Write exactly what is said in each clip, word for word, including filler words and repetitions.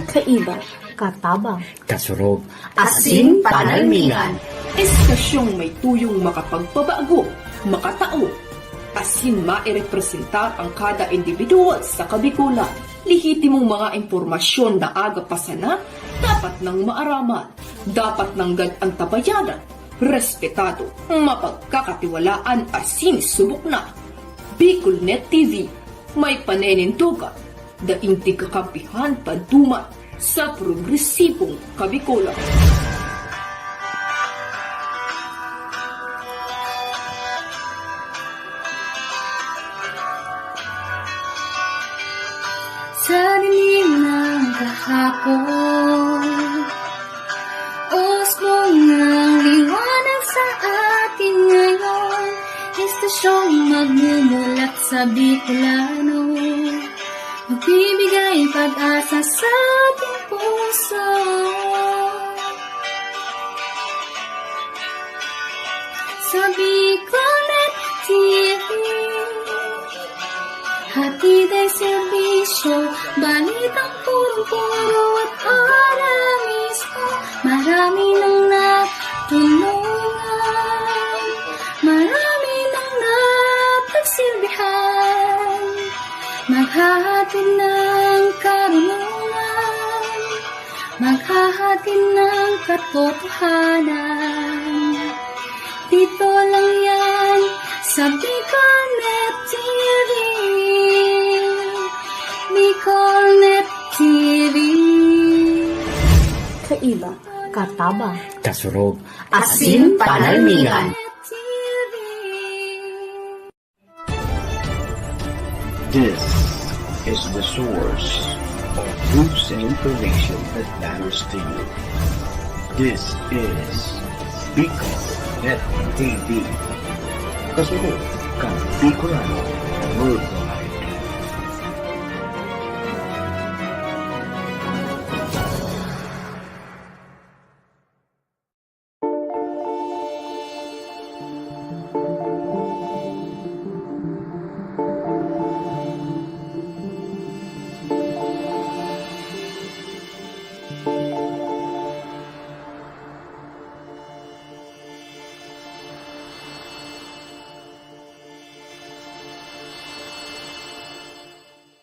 Kaiba, katabang, kasurog, asin panalmingan. Estasyong may tuyong makapagpabago, makatao, asin mairepresentar ang kada individual sa Kabikolan. Lehitimong mga impormasyon na aga pa sana, dapat nang maaraman, dapat nang gad-, antabayanan, respetado, mapagkakatiwalaan asin subok na. Bicol Net T V, may paninindogan, daing tigkakampihan paduman sa progresibong Kabikolan. Sa dilim ng kahapon, usbong ng liwanag sa atin ngayon. Estasyong magmumulat sa Bicolano, magbibigay pag-asa sa ating puso. Sa Bicolnet T V, hatid ay serbisyo, balitang punong-puno at ora mismo. Marami nang natulungan, marami nang napagsilbihan. Maghahatid ng karunungan, maghahatid ng katotohanan. Dito lang yan sa Bicolnet T V. Bicolnet T V. Kaiba, katabang, kasurog, asin panalmingan. This is the source of news and information that matters to you. This is Bicol Net T V. Kasunod kan Bicolano Worldwide.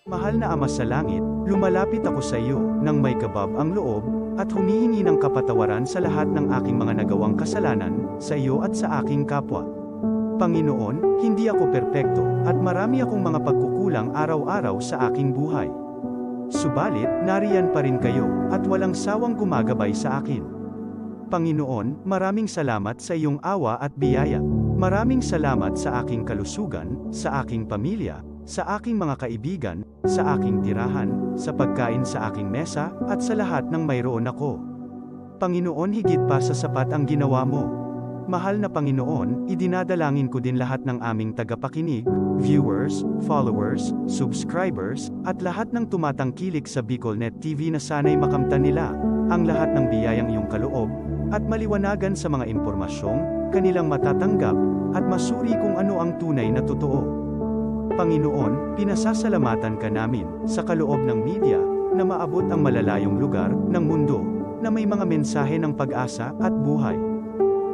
Mahal na Ama sa Langit, lumalapit ako sa iyo nang may kabab ang loob at humihingi ng kapatawaran sa lahat ng aking mga nagawang kasalanan sa iyo at sa aking kapwa. Panginoon, hindi ako perpekto at marami akong mga pagkukulang araw-araw sa aking buhay. Subalit, nariyan pa rin kayo at walang sawang gumagabay sa akin. Panginoon, maraming salamat sa iyong awa at biyaya. Maraming salamat sa aking kalusugan, sa aking pamilya, sa aking mga kaibigan, sa aking tirahan, sa pagkain sa aking mesa, at sa lahat ng mayroon ako. Panginoon, higit pa sa sapat ang ginawa mo. Mahal na Panginoon, idinadalangin ko din lahat ng aming tagapakinig, viewers, followers, subscribers, at lahat ng tumatangkilik sa Bicolnet T V na sana'y makamtan nila ang lahat ng biyayang iyong kaloob at maliwanagan sa mga impormasyong kanilang matatanggap at masuri kung ano ang tunay na totoo. Panginoon, pinasasalamatan ka namin sa kaloob ng media na maabot ang malalayong lugar ng mundo na may mga mensahe ng pag-asa at buhay.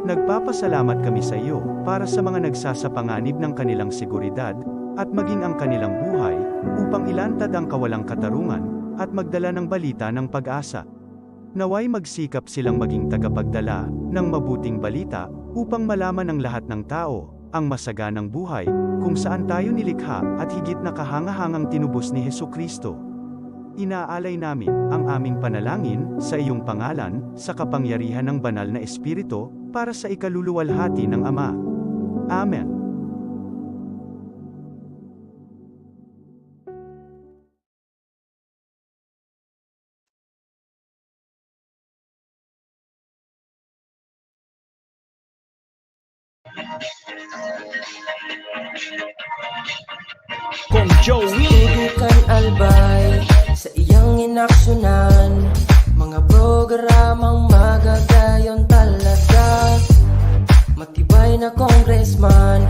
Nagpapasalamat kami sa iyo para sa mga nagsasapanganib ng kanilang seguridad at maging ang kanilang buhay upang ilantad ang kawalang katarungan at magdala ng balita ng pag-asa. Nawa'y magsikap silang maging tagapagdala ng mabuting balita upang malaman ng lahat ng tao ang masaganang buhay kung saan tayo nilikha at higit na kahangahangang tinubos ni Jesu-Cristo. Inaalay namin ang aming panalangin sa iyong pangalan, sa kapangyarihan ng Banal na Espiritu, para sa ikaluluwalhati ng Ama. Amen. Kong Joey. Tudukan Albay sa iyang inaksyonan, mga programang magagayon talaga. Matibay na congressman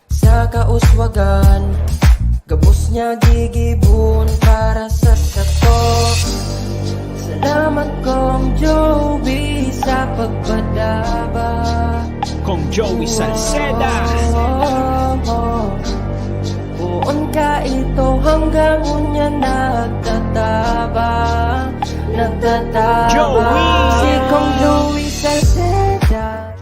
sa kauswagan, gabos niya gigibon para sa sato. Salamat, Kong Joey, sa pagpadaba. Kong Joey Salceda. Oh, oh, oh. Poon ka ito hanggang unya nagtatabang, nagtatabang. Joey! Si Kong Joey Salceda.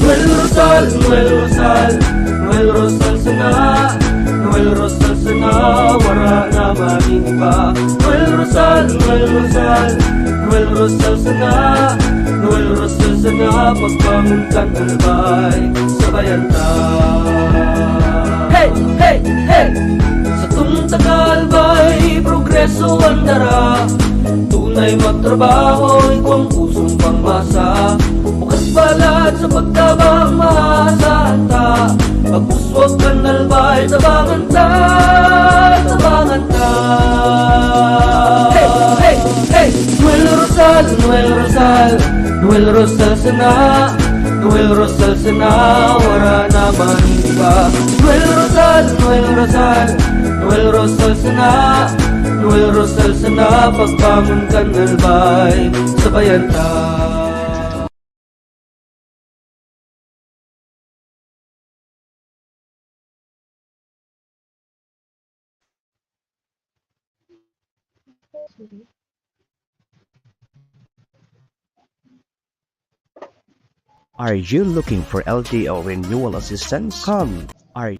Noel Rosal, Noel Rosal, Noel Rosal sana, Noel Rosal sana, wara na maning iba. Noel Rosal, Noel Rosal, Noel Rosal sana, Noel Rosal sana, pagbangon kan Albay, sabayan ta. Hey, hey, hey! Satong taga Albay, progreso an dara. Tunay magtrabaho, igwang pusong pangmasa. Bukas balat sa pagtabang, maasahan ta. Pag-uswag kan Albay, tabangan ta, tabangan ta. Hey, hey, hey! Noel Rosal, Noel Rosal, Noel Rosal sana, Noel Rosal sana, wara na maning iba. Noel Rosal, Noel Rosal, Noel Rosal sana, Noel Rosal sana, pagbangon kan Albay, sabayan ta. Are you looking for L T O renewal assistance? Come. Are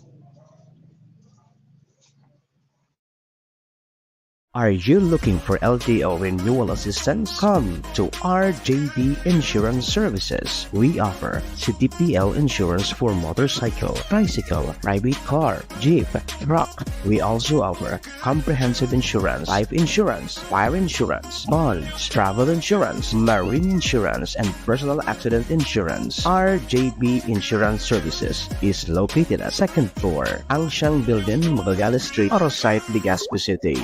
Are you looking for L T O renewal assistance? Come to R J B Insurance Services. We offer C T P L insurance for motorcycle, tricycle, private car, jeep, truck. We also offer comprehensive insurance, life insurance, fire insurance, bonds, travel insurance, marine insurance, and personal accident insurance. R J B Insurance Services is located at second floor, Angshan Building, Magallanes Street, Arosite, Legazpi City.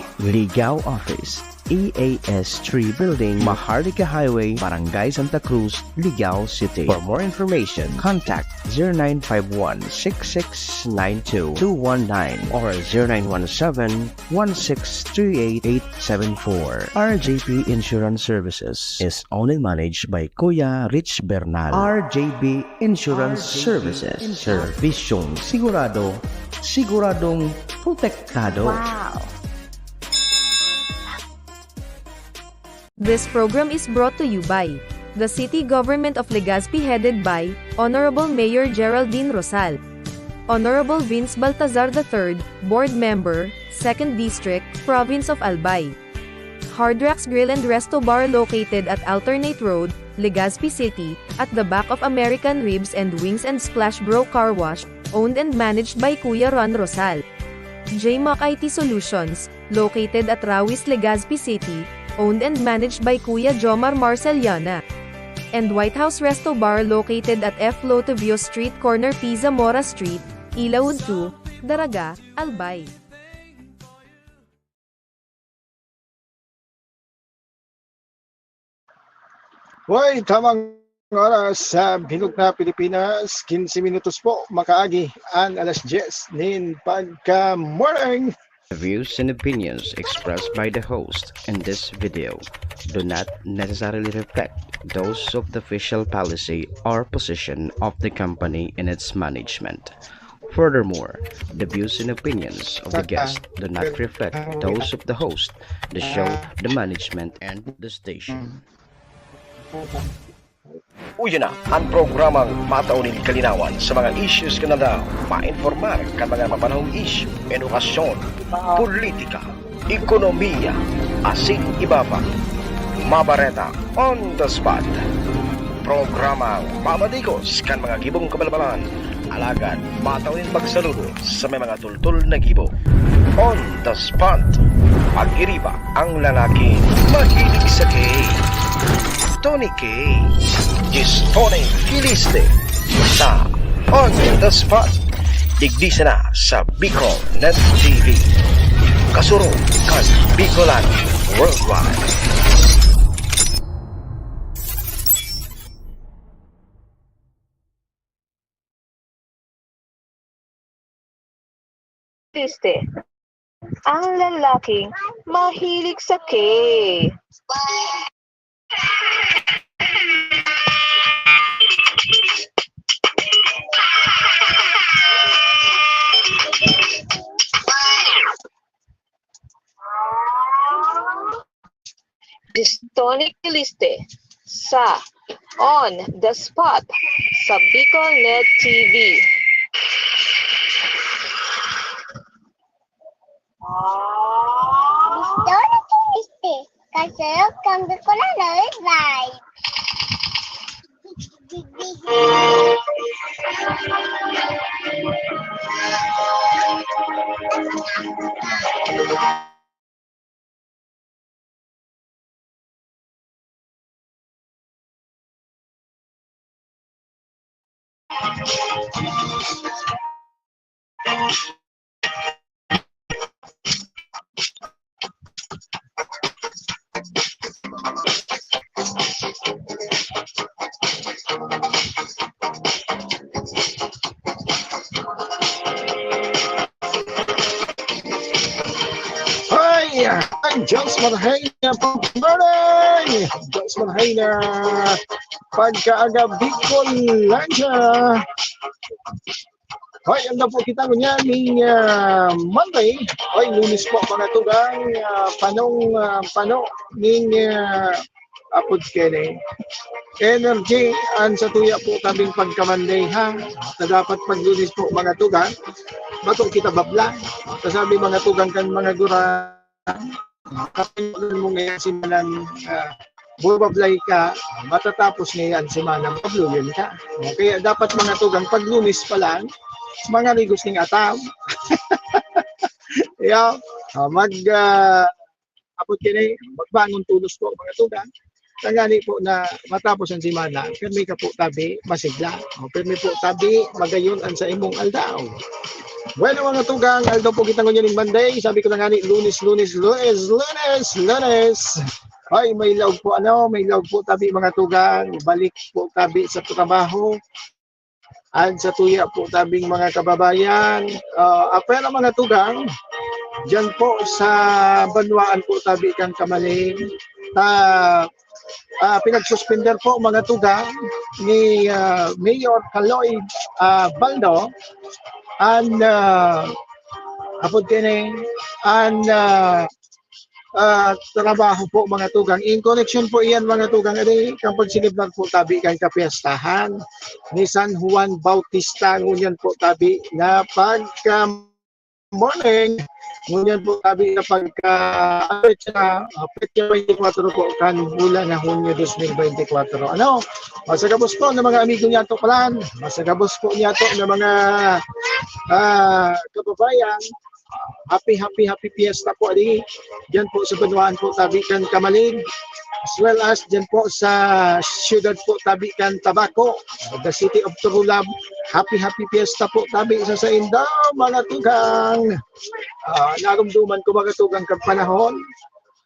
Ligao Office, E A S three Building, Maharlika Highway, Barangay Santa Cruz, Ligao City. For more information, contact zero nine five one, six six nine two, two one nine or zero nine one seven, one six three eight, eight seven four. R J P Insurance Services is owned and managed by Kuya Rich Bernal. R J B Insurance Services. Serbisyong sigurado, siguradong protektado. Wow! This program is brought to you by the City Government of Legazpi, headed by Honorable Mayor Geraldine Rosal, Honorable Vince Baltazar the third, Board Member, Second District, Province of Albay. Hard Rocks Grill and Resto Bar, located at Alternate Road, Legazpi City, at the back of American Ribs and Wings and Splash Bro Car Wash, owned and managed by Kuya Ron Rosal. J Mac I T Solutions, located at Rawis, Legazpi City, owned and managed by Kuya Jomar Marceliana. And White House Resto Bar, located at F Lotovio Street, corner P Zamora Street, Ilaud two, Daraga, Albay. Hoy, tamang oras sa bilog na Pilipinas, quince minutos po makaagi an alas diyes nin pagka-morning. The views and opinions expressed by the host in this video do not necessarily reflect those of the official policy or position of the company in its management. Furthermore, the views and opinions of the guest do not reflect those of the host, the show, the management, and the station. Uya na an programang matao nin kalinawan sa mga issues kan aldaw, mainformar kan mga mapanahong isyu, edukasyon, politika, ekonomiya, asin iba pa. Mabareta on the spot. Programang mabatikos kan mga gibong kabalbalan, alagad matao nin pagsaludo sa may mga tultol na gibo. On the spot. Pag-iriba ang lalaking mahilig sa cake. Tony K. Gistone Kiliste sa On the Spot. Digdi sana sa Bicol Net T V. Kasurog kan Bicolan Worldwide. Triste. Ang lalaking mahilig sa K. Gistone Kiliste sa On the Spot sa Bicol Net T V. Gistone Kiliste, kasurog kan Bicolano Live. Hi! Hi, Jones Marhaina. Good morning! Jones Marhaina. Pagkaaga, Bicolandia. Hoy, ando po kita ngunyan ning, ah, Monday. Hoy, Lunes po, mga tugang, ah, panong, ah, pano ning, ah, apod kene. Energy, an satuya po tabing pagka-Monday, ha? Ta dapat pag Lunes po, mga tugang, bato kita babla. Ta sabi, mga tugang kan mga gurang, kapag mo ngayon simanang, ah, bumablay ka, matatapos ngayon semana, mabluyan ka. Kaya dapat, mga tugang, pag Lunes pa lang, mga rigos ning atam. Yeah. Ah, mag, ah, apod kini, magbangon tolos po, mga tugang. Tangani po na matapos ang semana, pirmi ka po tabi, masigla. O, pirmi po tabi, magayon ang sa imong aldaw. Bueno, mga tugang, aldaw po kita ngunyan ning Monday. Sabi ko na ngani, Lunes, Lunes, Lunes, Lunes, Lunes. Ay, may laog po, ano, may laog po tabi, mga tugang. Balik po tabi sa trabaho. An satuya po tabing mga kababayan, ah, apwera mga tugang, diyan po sa banwaan po tabi kan Camalig, ta, ah, pinagsuspender po mga tugang ni, ah, Mayor Kaloy, ah, Baldo, an, ah, apod kini, an, ah, ah, trabaho po, mga tugang. In connection po iyan, mga tugang, adi, kan pagselebrar po tabi kan kapiestahan ni San Juan Bautista, ngunyan po tabi na pagka morning, ngunyan po tabi na pagka, ah, petsa, ah, petsa twenty-four po kan bulan na Hunyo dos mil twenty-four. Ano? Masagabos po ng mga amigo niya to, palan. Masagabos po niya to ng mga, ah, kababayan. Happy, happy, happy fiesta po, adi. Diyan po sa banwaan po, tabi kan Camalig. As well as diyan po sa siyudad po, tabi kan Tabaco, the city of Turulab. Happy, happy fiesta po, tabi sa saindo, mga tugang. Ah, narumduman ko, mga tugang, kag panahon,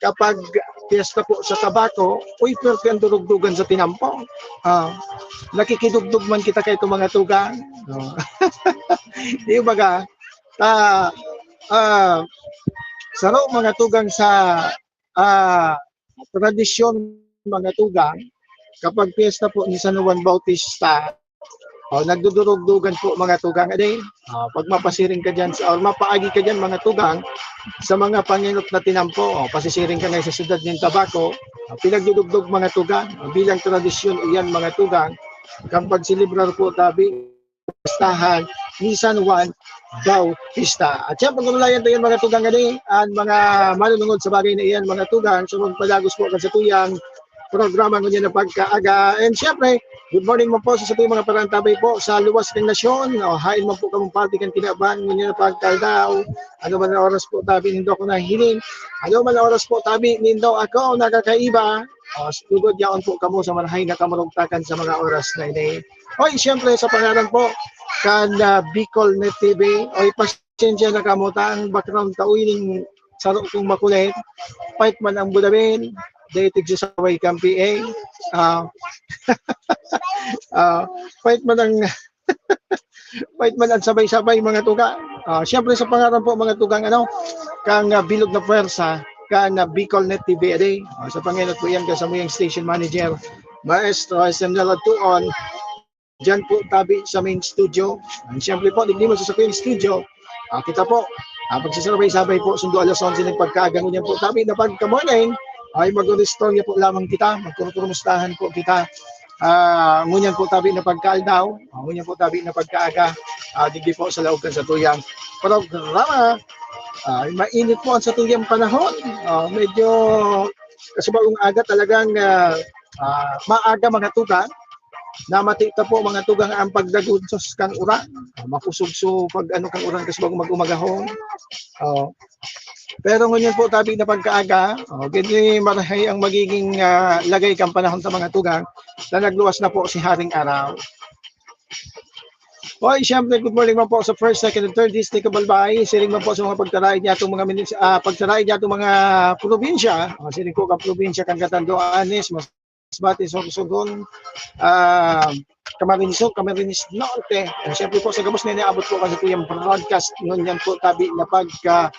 kapag fiesta po sa Tabaco, uy, pwerte ang durugdugan sa tinampo. Ah, nakikidugdog man kita kay itong mga tugang. Ah. Di ba ka? Ah, ah, saro mga tugang sa, ah, tradisyon, mga tugang, kapag piyesta po ni San Juan Bautista, o, nagdudurugdugan po, mga tugang, adi. Ah, pag mapasiring ka diyan sa, or mapaagi ka diyan, mga tugang, sa mga panginot na tinampo, o, pasisiring ka na sa siyudad nin Tabaco, ah, pinagdudugdog, mga tugang, bilang tradisyon iyan, mga tugang, kan pagselebrar po tabi pistahan ni San Juan Bautista. At siyempre, gumalayan tayo, mga tugang, adi, ang mga manunungod sa bagay na iyan, mga tugang, sa magpadagos po kan satuyang programa ngunyan na pagkaaga. And siyempre, good morning mo po sa satuyang mga parantabay po sa luwas ng nasyon. O, hain man po kamong parte kan kinaban ngunyan na pagkaaldaw. Ano man ang oras po tabi nindo ako nahiling. Ano man ang oras po tabi nindo ako nakakaiba. O, lugod yaon po kamo sa marahay na kamurugtakan sa mga oras na ini. Oy, siyempre, sa pangaran po kan, ah, Bicol Net T V, oy, pasensya na kamo ta ang background ta, uy, ning saro kong makulit. Pait man ang Budabel, dai tigsasabay kan P A. Ah, ah, pait man ang, pait man ang sabay-sabay, mga tugang. Ah, siyempre, sa pangaran po, mga tugang, ano, kang, ah, bilog na puwersa, kan, ah, Bicol Net T V a day. Ah, sa pangenot po yan, kasamuyang station manager, Maestro S M Lalatuon, diyan po tabi sa main studio. And siyempre po, digdi mo sa sakuyang studio, ah, kita po, ah, pagsasabay-sabay po, sundo alas onse ng pagkaaga, ngunyan po tabi na pagka-morning, ay mag-restore niya po lamang kita, magkurukumustahan po kita. Ah, ngunyan po tabi na pagkaaldaw, ah, ngunyan po tabi na pagkaaga, ah, digdi po sa laog kan satuyang programa. Ah, mainit po ang satuyang panahon. Ah, medyo kasi bagong aga talagang, ah, ah, maaga, mga tugang. Namati ta po, mga tugang, ang pagdagod, sus, kang uran. Ah, makusog so pag ano kang uran kasi bagong mag-umagahon. Oh. Pero ngunyan po, tabi na pagkaaga, oh, gini marahay ang magiging, ah, lagay kan panahon sa mga tugang na nagluwas na po si Haring Araw. Oy, siyempre, good morning man po sa first, second, and third district of Albay. Siring man po sa mga pagtaraig niya itong mga minis-, ah, pagtaraig niya itong mga probinsya. Oh, siring po kan probinsya kan Catanduanes, Masbate, Sorsogon, ah, Camarines Sur, Camarines Norte. And siyempre po, sa gabos na inaabot po kasi po yung broadcast, ngunyan po tabi na pagka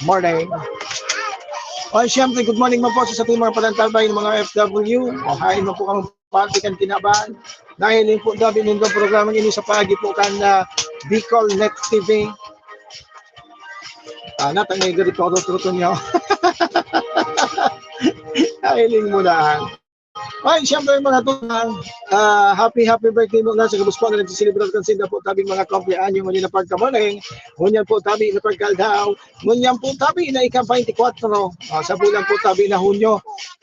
morning. Oy, siyempre, good morning man po sa ating mga panantalbay ng mga O F W. O, hain man po kamo parte kan kinaban. Nahiling po tabi nindong programa ini sa paagi po kan, ah, Bicol Net T V. Ah, natang may gari po ako, tuto niyo. Nahiling mo na. Ay, siyempre, mga tugang, ah, happy, happy birthday muna sa gabos po na nagsiselebrar kan sinda po tabing mga kumpleanyo ngunyan na pagka-morning, ngunyan po tabi na pagkaaldaw, ngunyan po tabi na ika-twenty-four, ah, sa bulan po tabi na Hunyo,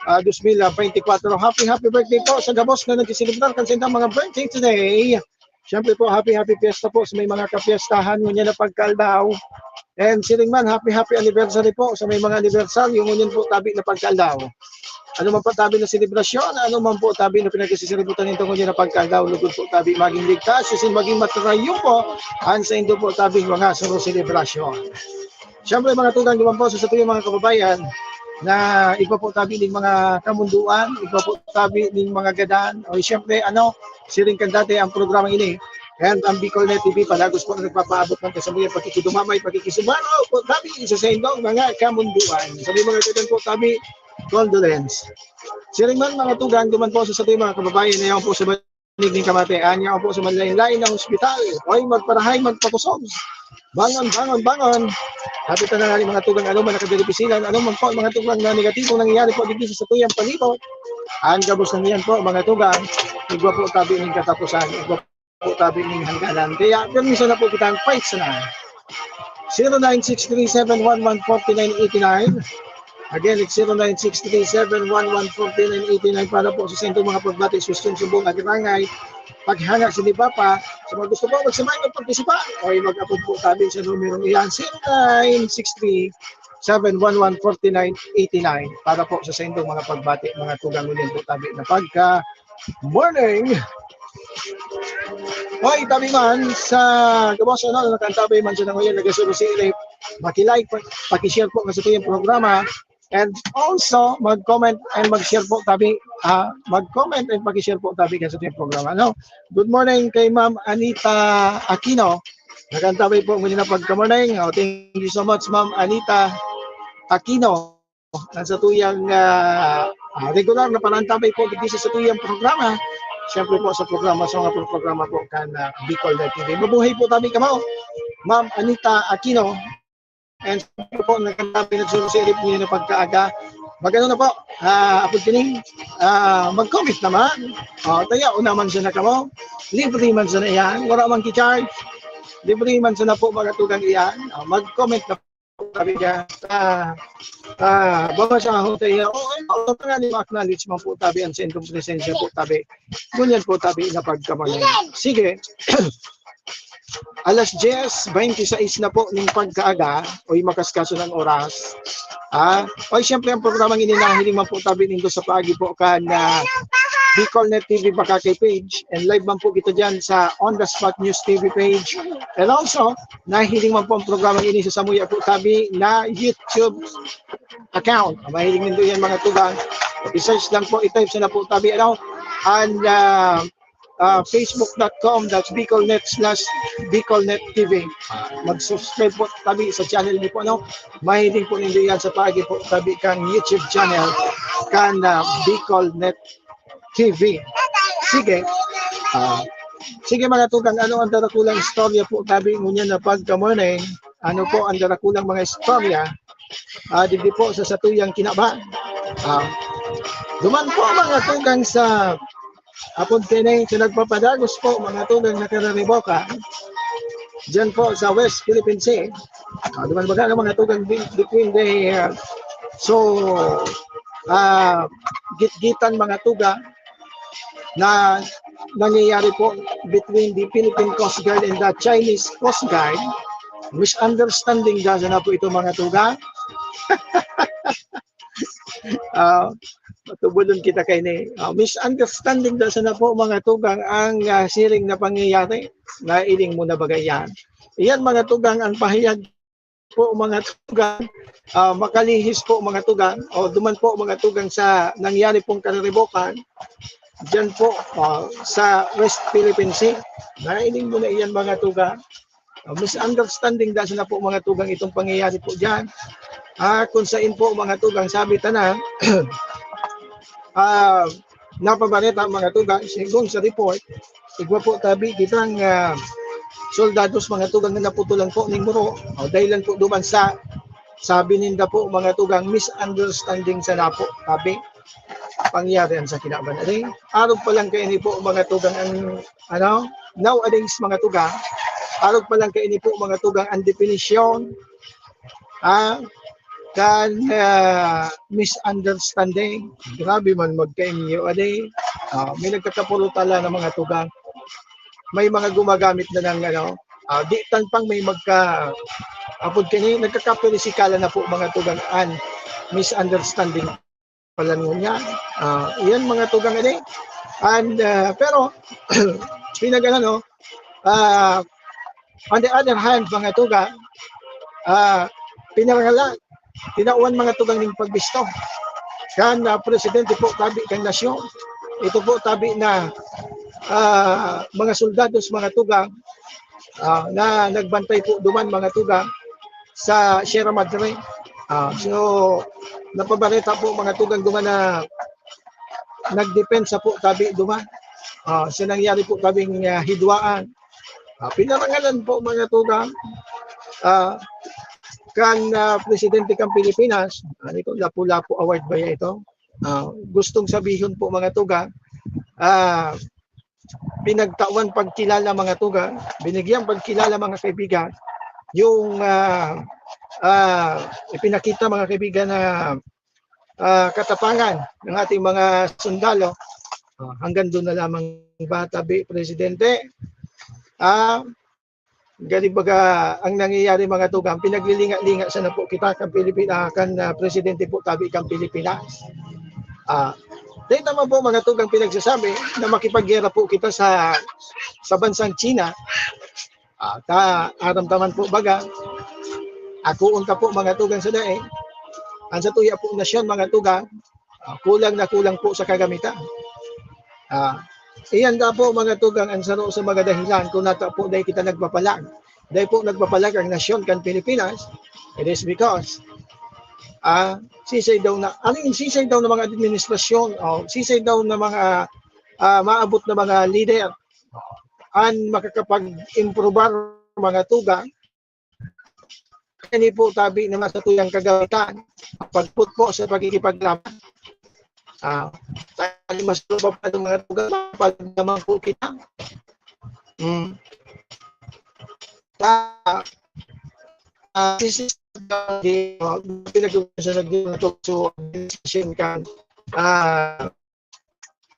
ah, dos mil twenty-four. Happy, happy birthday po sa gabos na nagsiselebrar kan sinda mga birthday today. Siyempre po, happy, happy fiesta po sa may mga kapiestahan ngunyan na pagkaaldaw. And siring man, happy, happy anniversary po sa may mga anibersaryo ngunyan po tabi na pagkaaldaw. Ano man po tabi na selebrasyon, ano man po tabi na pinagsisiributan ninto ngunyan na pagkaaldaw, lugod po tabi maging ligtas, asin maging matrayo po ang saindo po tabi mga saro selebrasyon. Siyempre, mga tugang, duman po sa satuyang mga kababayan na igwa po tabi ning mga kamundoan, igwa po tabi ning mga gadan. O, siyempre, ano, siring kan dati ang programang ini. And ang Bicol Net T V, palagos po na nagpapaabot ng kasamuyang pakikidumamay, pakikisumaro po tabi sa saindong mga kamundoan. Sa may mga gadan po tabi, condolence. Siring man, mga tugang, duman po sa satuyang mga kababayan na yaon po sa nig nin kamatayan niya po sa manlain-lain na ospital. Oy, magparahay, magpakusog. Bangon, bangon, bangon. Hapit na nga ni mga tugang, ano man nakadiri pisilan, ano man po, mga tugang na negatibong nangyayari po digdi sa satuyang palibot. Ang gabos na niyan po, mga tugang, igwa po tabi ning katapusan, igwa po tabi ning hangganan. Kaya, permiso na po kitang fight sana. Zero nine six three seven one one forty nine eighty nine. Again, it's zero nine six three seven one one forty nine eighty nine para po sa sentong mga pagbati, susun, subong, agirangay, paghanga sa ni Papa. Sa mga gusto po magsamay, magpartisipa, o mag-apod po tabi sa numerong iyan, zero nine six three seven one one forty nine eighty nine para po sa sentong mga pagbati, mga tugang ulit po tabi na pagka morning. Hoy, tabi man sa gabos, ano, nakantabay man sa nanguyan, nagasubo si Ilip. Maki-like, pa-, paki-share po kasi ito yung programa. And also, mag-comment and mag-share po tabi. Ah, mag-comment and paki-share po tabi kasi ito yung programa. Ano? Good morning kay Ma'am Anita Aquino. Nakantabay po muli na pagka-morning. Oh, thank you so much, Ma'am Anita Aquino. Ang satuyang, ah, ah, regular na panantabay po digdi sa satuyang programa. Siyempre po sa programa, sa mga programa po kan, ah, Bicol Live T V. Mabuhay po tabi kamo, Ma'am Anita Aquino. And siyempre po, nagkantabi nagsususilip niyo na pagkaaga. Magano na po, ah, apod kining, ah, mag-comment naman. Oh, tayo, una man siya na kamo. Libre man siya na iyan. Wala man ki-charge. Libre man siya na po, mga tugang iyan. Ah, mag-comment na tabi niya. Ah, ah, baba siya ho tayo. Oo, oo, oo, nga ni ma-acknowledge man po tabi ang sentong presensya po tabi. Ngunyan po tabi na pagkamalan. Sige. alas diyes bente sais na po ning pagkaaga, oy, makaskaso ng oras. Ah, oy, siyempre, ang programang ini nahiling man po tabi nindo sa paagi po kan, ah, Bicol Net T V Bakakay page, and live man po kita dyan sa On The Spot News T V page. And also, nahiling man po ang programang ini sa samuya po tabi na YouTube account. Mahiling nindo yan, mga tugang. I-search lang po, i-type sa na po tabi, ano, and, ah, ah, facebook dot com dash bicolnet slash bicolnet T V. Mag-subscribe po tabi sa channel niyo po, ano. Mahiling po nindo yan sa paagi po tabi kan YouTube channel kan, ah, Bicolnet T V. Sige. Ah, sige, mga tugang, ano ang darakulang istorya po tabi ngunyan na pagka-morning? Ano po ang darakulang mga istorya? Ah, digdi po sa satuyang kinaban. Ah, duman po, mga tugang, sa apod kini, sa nagpapadagos po, mga tugang, na kararibokan diyan po sa West Philippine Sea. Ah, duman baga ang mga tugang be-, between the, ah, so, ah, gitgitan, mga tugang, na nangyayari po between the Philippine Coast Guard and the Chinese Coast Guard. Misunderstanding daw sana po ito, mga tugang. Ah, matubulon kita kaini. Ah, misunderstanding daw sana po, mga tugang, ang, ah, siring na pangyayari. Nailing mo na ba yan? Iyan, mga tugang, ang pahayag po, mga tugang, ah, makalihis po, mga tugang, o duman po, mga tugang, sa nangyari pong kararibokan diyan po, ah, sa West Philippine Sea. Nailing mo na iyan, mga tugang. Ah, misunderstanding daw sana po, mga tugang, itong pangyayari po diyan. Ah, kung sain po, mga tugang, sabi ta na, ah, napabareta, mga tugang, segun sa report, igwa po tabi kitang, ah, soldados, mga tugang, na naputulan po ning muro. O, dahilan po duman sa, sabi ninda po, mga tugang, misunderstanding sana po, tabi, pangyari an sa kinaban. Ari, arog pa lang kaini po, mga tugang, ang, ano, nowadays, mga tugang, arog pa lang kaini po, mga tugang, ang definisyon, ah, kan, ah, misunderstanding. Grabe man magkainyo, adi. Ah, may nagkakapurutala na mga tugang. May mga gumagamit na ng, ano, ah, di tan pang may magka-, apod kini, nagkakapirisikalan na po, mga tugang, an misunderstanding pala ngunyan. Ah, iyan, mga tugang, adi. And, ah, pero, pinag-, ano, no, ah, on the other hand, mga tugang, ah, pinarangalan, tinawan, mga tugang, ning pagbisto kan, ah, presidente po tabi kan nasyon. Ito po tabi na, ah, mga soldados, mga tugang, ah, na nagbantay po duman, mga tugang, sa Sierra Madre. Ah, so, napabareta po, mga tugang, duman na nagdepensa po tabi duman. Ah, sa nangyari po tabing, ah, hidwaan. Ah, pinarangalan po, mga tugang, ah, kan, ah, presidente kan Pilipinas, ano ito, Lapu-Lapu Award ba ya ito? Ah, gustong sabihon po, mga tugang, ah, pinagtawan pagkilala, mga tugang, binigyan pagkilala, mga kaibigan, yung, ah, ah, ipinakita, mga kaibigan, na, ah, katapangan ng ating mga sundalo. Ah, hanggang doon na lamang ba, tabi, Presidente? Ah, gani baga ang nangyayari, mga tugang, pinaglilinga-linga sana po kita kan Pilipin-, ah, kan, ah, presidente po tabi kan Pilipinas. Ah, dahil naman po, mga tugang, pinagsasabi na makipaggera po kita sa, sa bansang China. Ah, ta, aram ta man po baga, akoon ta po, mga tugang, sa dae. Ang sa tuya po nasyon, mga tugang, ah, kulang na kulang po sa kagamitan. Ah, iyan da po, mga tugang, ang saro sa mga dahilan kung nata po dahil kita nagpapalag. Dahil po nagpapalag ang nasyon kan Pilipinas, it is because, ah, sisay daw na, ano yung sisay daw ng mga administrasyon, o sisay daw ng mga, ah, maabot na mga leader, an makakapag-improbar, mga tugang, ini po tabi na masatuyang kagamitan, pagputpo sa pagkikipaglaban. Ah, tayo mas lupa pa ng mga tugang, pag naman po kita. Mm. Ta, ah, this is the, uh, pinag-usapan sa nagdito na to, so, decision kan, ah,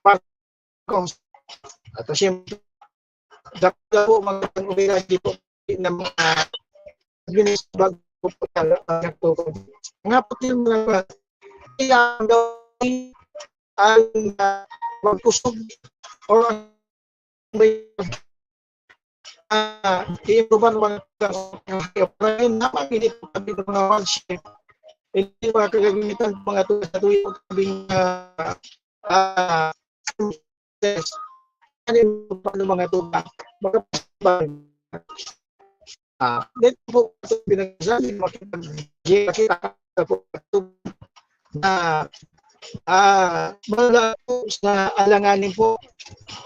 Marcos. At siyempre, Dapat po mga pag-uwi na dito ng mga administratibo po na nagtutuloy. Nga po yung mga kaya ang gawin ang, ah, magkusog or ang may, ah, i-improvehan mga para yun, napamili po kami ng mga hardship. Hindi mga kagamitan, mga tuwa sa tuyo, kaming, ah, ah, test. Ano yung paano mga tuwa? Mga ah, dito po ito pinagsasabi, makipag-, makita ka po na, ah, wala po sa alanganin po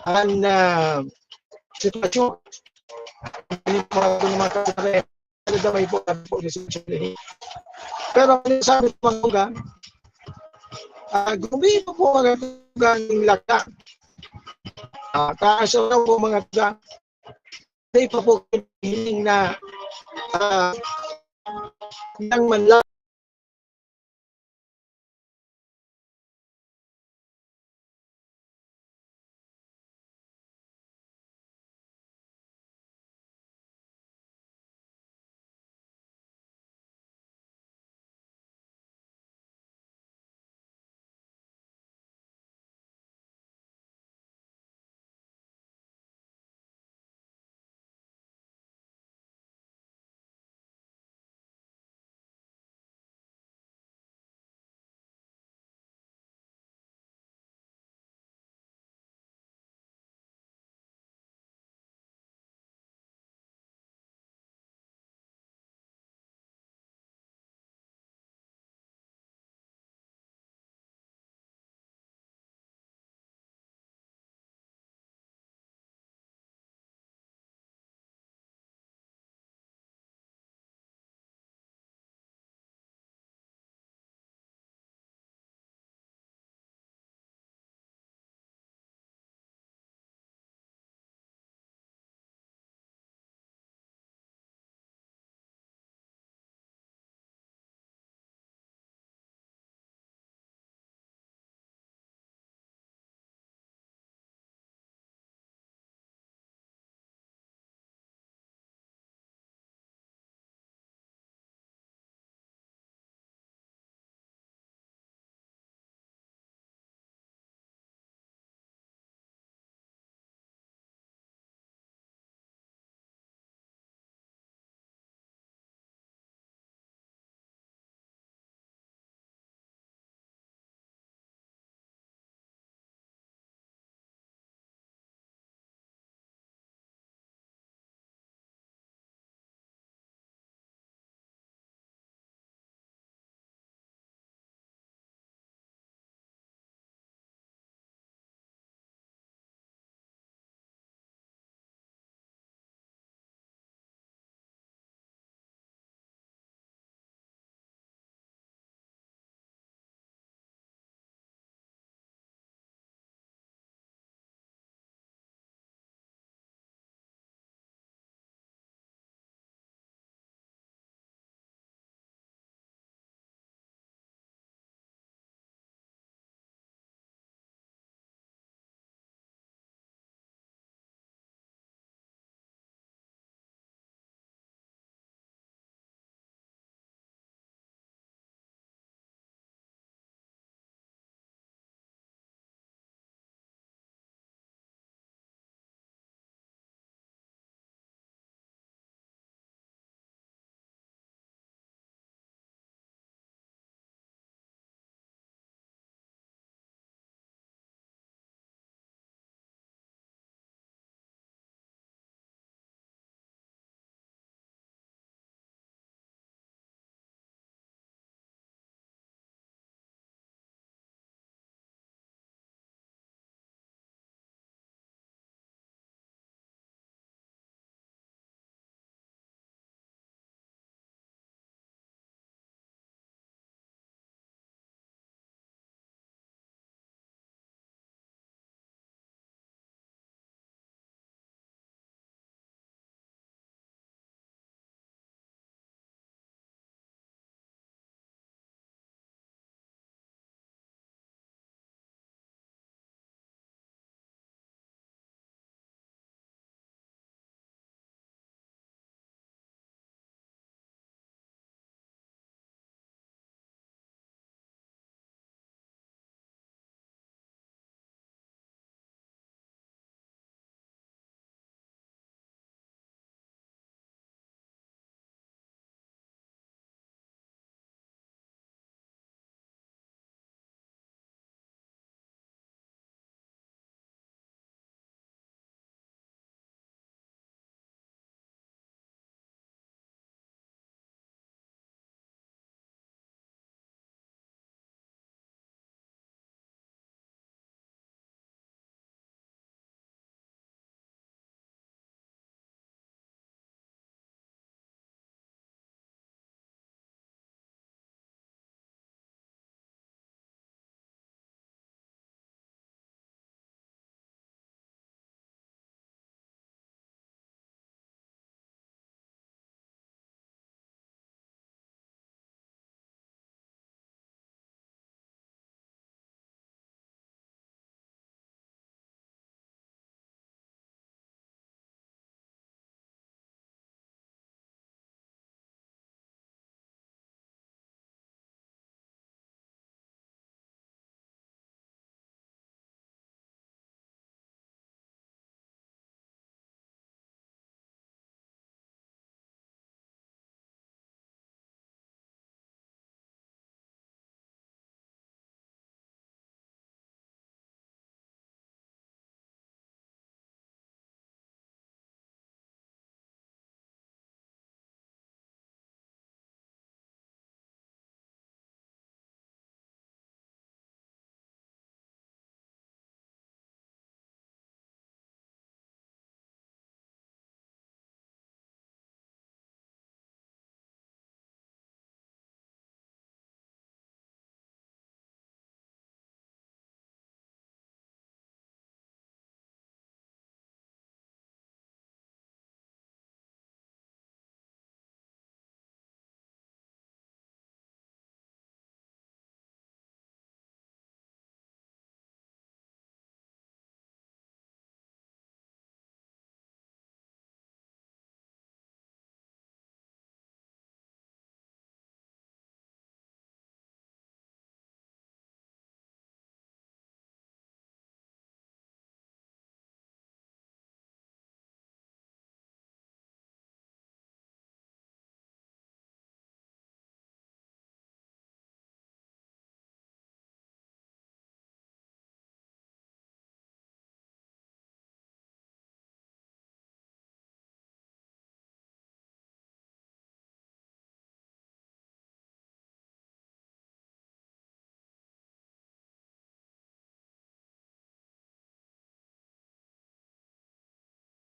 ang, ah, sitwasyon. Ano po ang mga kasari? Ano daw may po, ano po, yung sitwasyon eh. Pero ang sabi ko, mga tugang, ah, gumino po mga tugang ng laka. Ah, taas ang po mga tugang. Hindi pa po hiling na, ah, nang man lang